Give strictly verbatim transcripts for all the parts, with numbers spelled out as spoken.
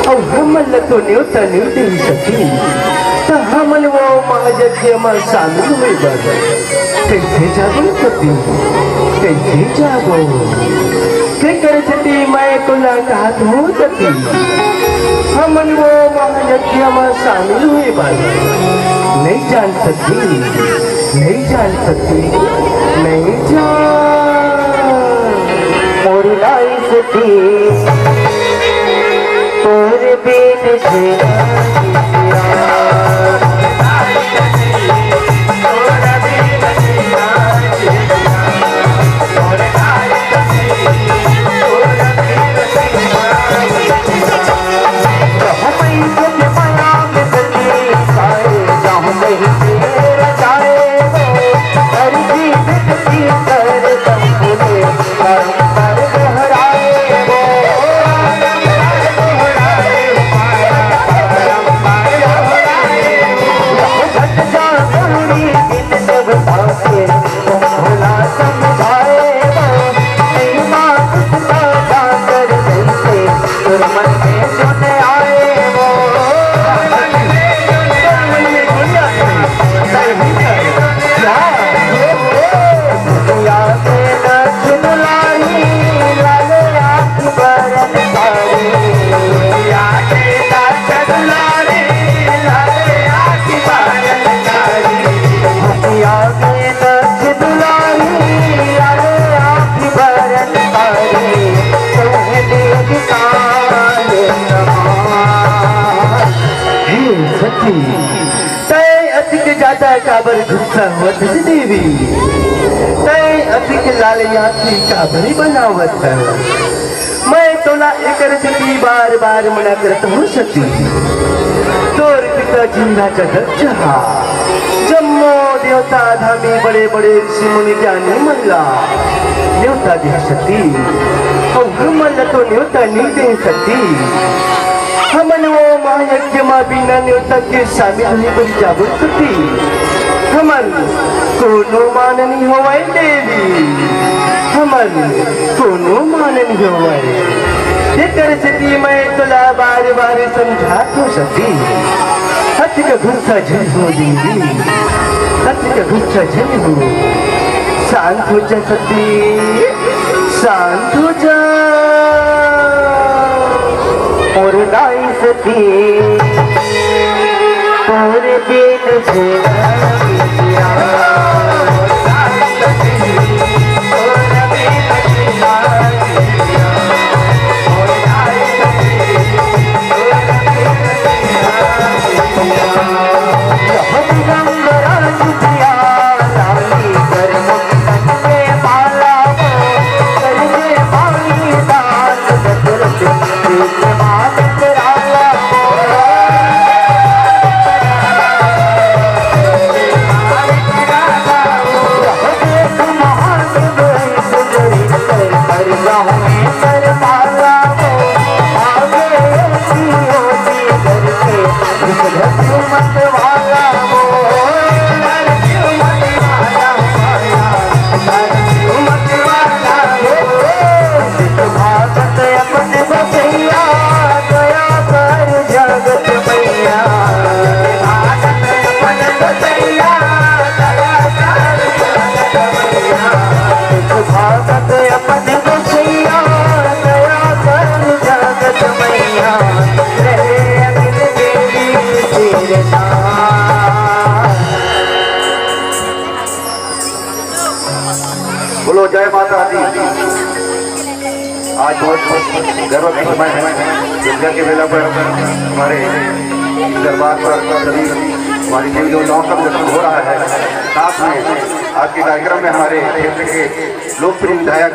अउ हमन ल तो नेवता नइ दे सकिन, त हमन वो महायज्ञ म शामिल होय बर कइसे जाबो सती? कइसे जाबो? तेकर सेती मैं तोला कहत हों सती, हमन वो महायज्ञ म शामिल होय बर नइ जान सती, नइ जान सती, नइ जान। मोर नाई सती, तोर बिन जीना हे सती, तैं अतिक जादा काबर गुस्सा होवत हस देवी? तैं अतिक लाल आँखी काबर बनावत हस? मैं तोला एकर सेती बार-बार मना करत हों सती। तोर पिता जिंदा का दर्जा हा। जम्मो देवता धामी बड़े-बड़े ऋषि मुनि ज्ञानी मन ला नेवता दे सती। अउ हमन ला तो नेवता नइ दे सती। हमन वो महायज्ञ म बिना नेवता के शामिल होय बर जाबो सती। हमर कोनो मान नइ होवय देवी, हमर कोनो मान नइ होवय। तेकर सेती मैं तोला बार-बार समझात हों सती। अतिक गुस्सा झन हो देवी, अतिक गुस्सा झन हो। शांत हो जा सती, शांत हो जा। मोर नाई सती, तोर बिन जीना बोलो जय माता दी। आज बहुत गर्व का समय है। दुर्गा के मेला पर हमारे दरबार पर सभी हमारी देवी देवताओं का दर्शन हो रहा है। साथ में आज के कार्यक्रम में हमारे क्षेत्र के लोकप्रिय विधायक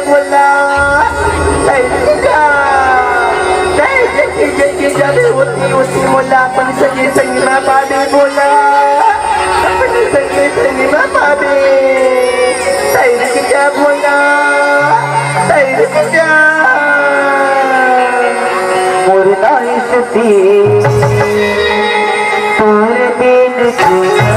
बोला, तैं जा, तैं जेती जेती जाबे ओती ओती मोला अपन संगी संगी मा पाबे बोला, अपन संगी संगी मा पाबे, तैं जा बोला, तैं जा। मोर नाई सती तोर बिन जीना।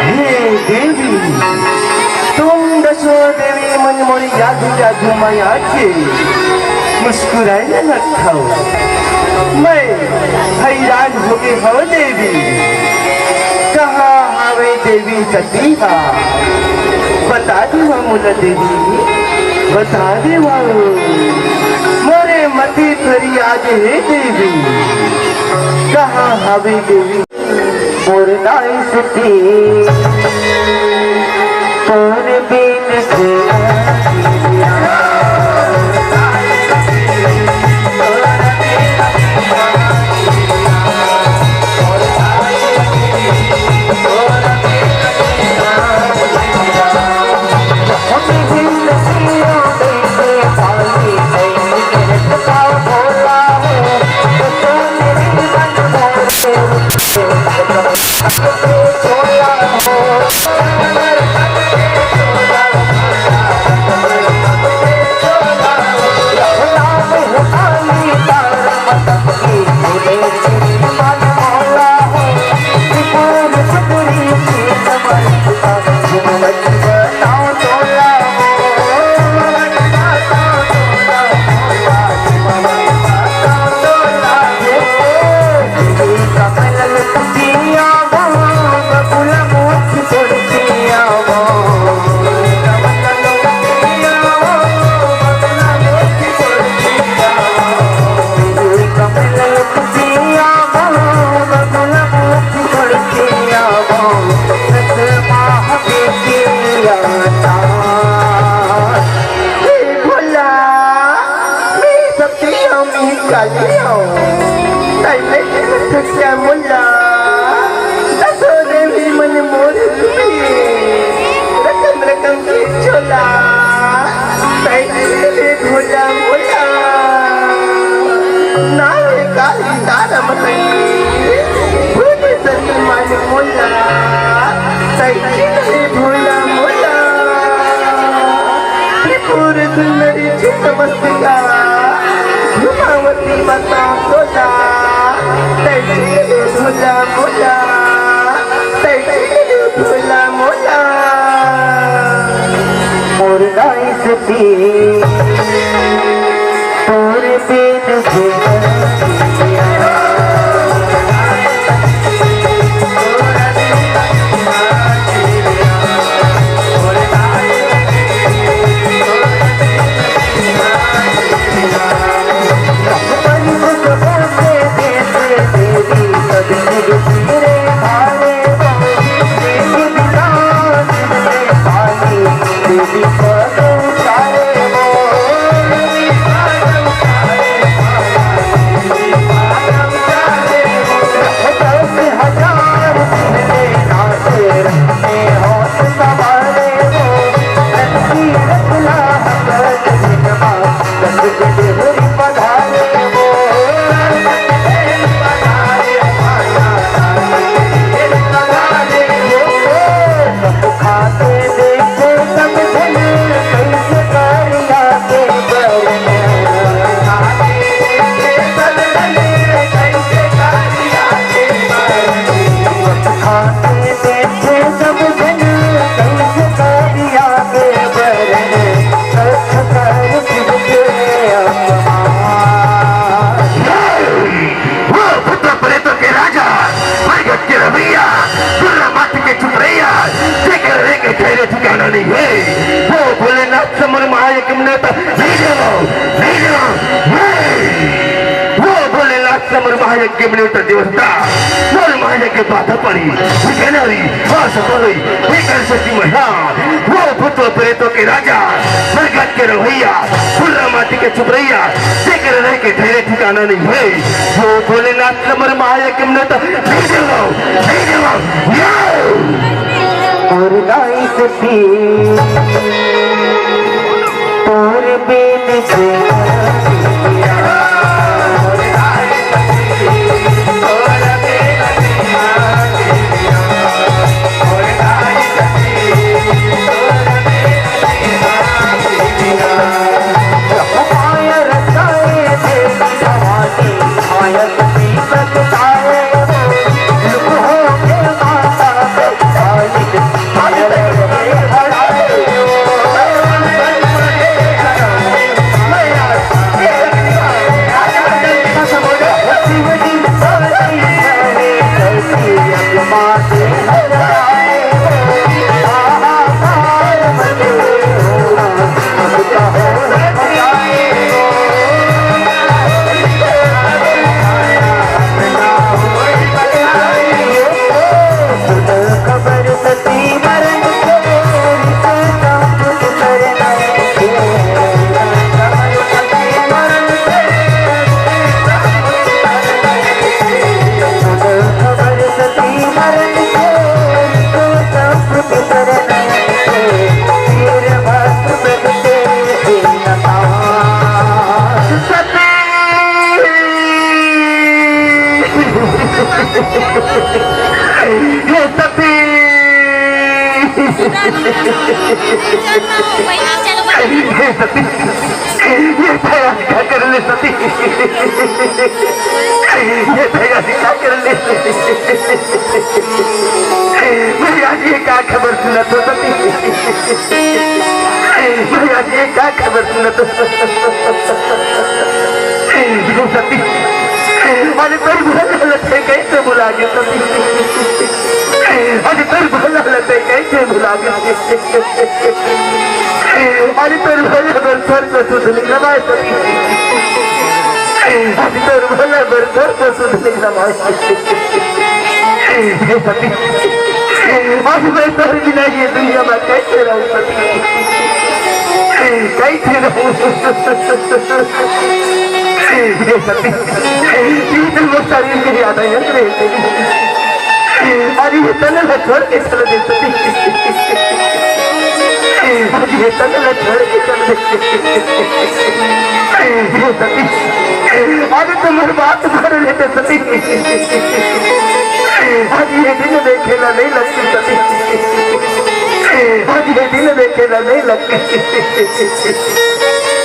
हे देवी, तुम दसो देवी मन मोर याद जादू माया के मुस्कुराए न रखो। मैं हैरान हो गे हव देवी, कहाँ हवे देवी सती हा? बता देवा मोला देवी, बता देवा। मोरे मती फरियाद हे देवी, कहाँ हवे देवी? मोर नाई सती तोर बिन जीना। हे भोला, मैं सती हूँ, मैं काली हूँ। तैं नहीं थकिया मोला, दसो देवी मन मोर तुई, रकम रकम के झोला, तैं ले भोला मोला। ना हे काली तारा मतंगी, भूल सती मन मोला, तैं ले भोला मोला। त्रिपुर सुंदरी चितमस्तिका, घुमावती बता तोला, तैं झूला मोला, तैं झूला मोला। मोर नाई सती तोर बिन जीना। महायज्ञ में नेवता नहीं देवंव, नहीं देवंव, नहीं। वो भोलेनाथ से मोर महायज्ञ में नेवता देवस त मोर महायज्ञ बाधा पड़ी। ठीक है ना री? हाँ, सफल हुई। हे कर सकती महिला, वो भूत प्रेतों के राजा, मरघट के रवैया, खुर्रा माटी के चुपरैया, जेकर रहे के ठहरे ठिकाना नहीं है। वो भोलेनाथ से मोर महायज्ञ में नेवता नहीं देवंव, नहीं देवंव, नहीं। और गाइस ये भैया का कर ले सती, ये भैया का कर ले। भैया जी का खबर सुनत हो सती, भैया जी का खबर सुनत हो सती। अरे तोर भला लते कैसे भुला गए सती, अरे तोर भला लते कैसे भुला गए। अरे तोर भला बर स्वर्ग सुध निकलवाए सती। अरे तोर भला बर स्वर्ग सुध निकलवाए। हे सती, आज मैं तोर बिना ये दुनिया में कैसे रहूं सती? कैसे रहूं? हे सती, ये तो वो शरीर के ज्यादा यंत्र है। अरे ये तन ला छोड़ के चल दे सती। अरे ये तन ला छोड़ के चल दे। हे सती, अरे तुम्हारी बात भर लेते सती। अरे ये दिन देखे ला नहीं लगती सती। अरे ये दिन देखे ला नहीं लगती।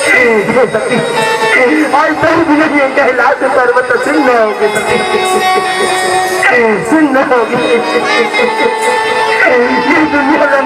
हे सती, आज तोर बिना ये कैलाश पर्वत सुन्न हो गए सती, सुन्न हो गए। ये दुनिया में